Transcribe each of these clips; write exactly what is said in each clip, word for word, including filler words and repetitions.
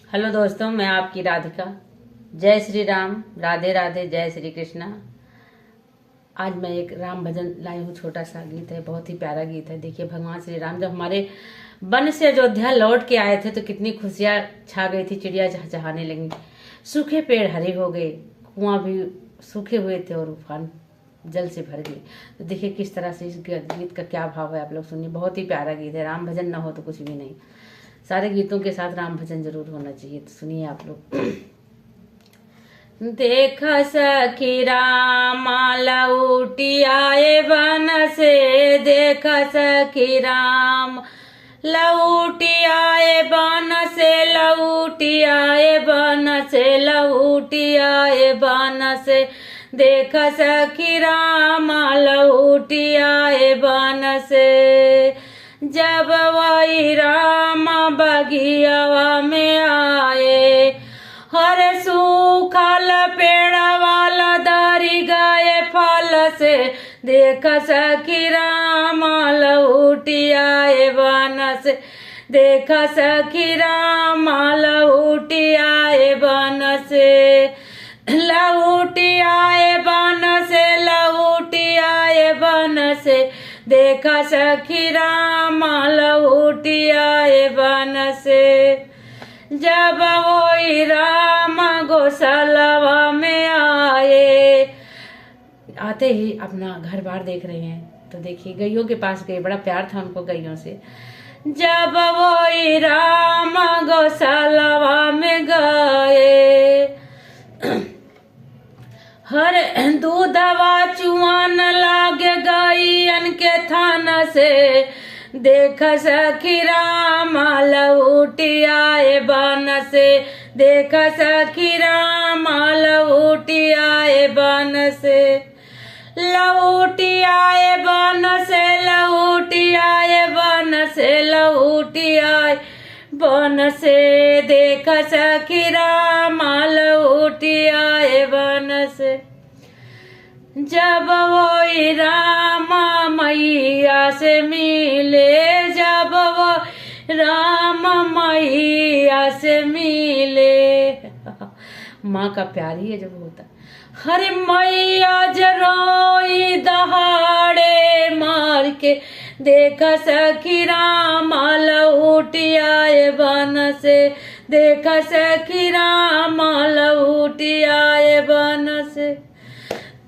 हेलो दोस्तों, मैं आपकी राधिका। जय श्री राम, राधे राधे, जय श्री कृष्णा। आज मैं एक राम भजन लाई हूँ, छोटा सा गीत है, बहुत ही प्यारा गीत है। देखिए, भगवान श्री राम जब हमारे वन से अयोध्या लौट के आए थे तो कितनी खुशियाँ छा गई थी, चिड़िया चहचहाने लगी, सूखे पेड़ हरे हो गए, कुआं भी सूखे हुए थे और उफान जल से भर गए। तो देखिए किस तरह से इस ग-, गीत का क्या भाव है, आप लोग सुनिए। बहुत ही प्यारा गीत है, राम भजन ना हो तो कुछ भी नहीं। सारे गीतों के साथ राम भजन जरूर होना चाहिए। तो सुनिए आप लोग। देख सखी राम लौटि आए वन से, देख सखी राम लौटि आए वन से, लौटि आए वन से, लौटि आए वन से। देख सखी राम लौटि आए वन से। जब वही राम बगियावा में आए, हर सूखल पेड़वा लदरि गए फल से। देख सखी राम लौटि आए वन से, देख सखी राम लौटि आए वन से, लौटि आए वन से, लौटि आए वन से। देख सखी राम लौटि आए वन से। जब वही राम गौशालावा में आए, आते ही अपना घर बार देख रहे हैं, तो देखिए गइयों के पास गए, बड़ा प्यार था उनको गइयों से। जब वही राम गौशालावा में गए, हर दूधवा चुआन लागे गइयन के थन से। देख सखी राम लौटि आए वन से, देख सखी राम लौटि आए वन से, लौटि आए वन से, लौटि आए वन से, लौटि आए वन से। देख सखी राम लौटि आए वन से। जब वही राम मैया से मिले, जब वो राम मैया से मिले। माँ का प्यार ही अजब होता। हरे मैया जरोई दहाड़े मार के, देख सखी राम लौटि आए वन से, देख सखी राम लौटि आए वन से।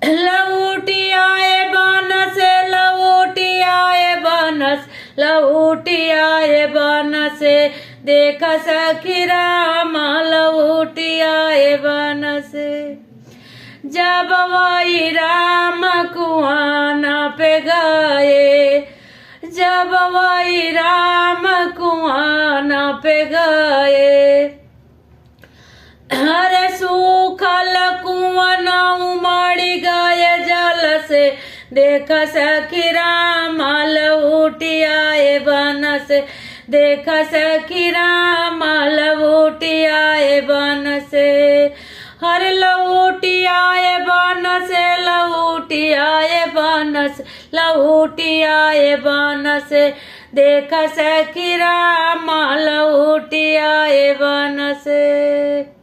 लौटि आए वन से, लौटि आए वन से, लौटि आए वन से। देख सखी राम लौटि आए वन से। जब वही राम कुआना पे गए, जब वही राम कुआना पे गए, अरे सूखल कुआना उमड़ि गए जल से। देख सखी राम लौटि आए वन से, देख सखी राम लौटि आए वन से। हर लौटि आए वन से, लौटि आए वन से, लौटि आए वन से। देख सखी राम लौटि आए वन से।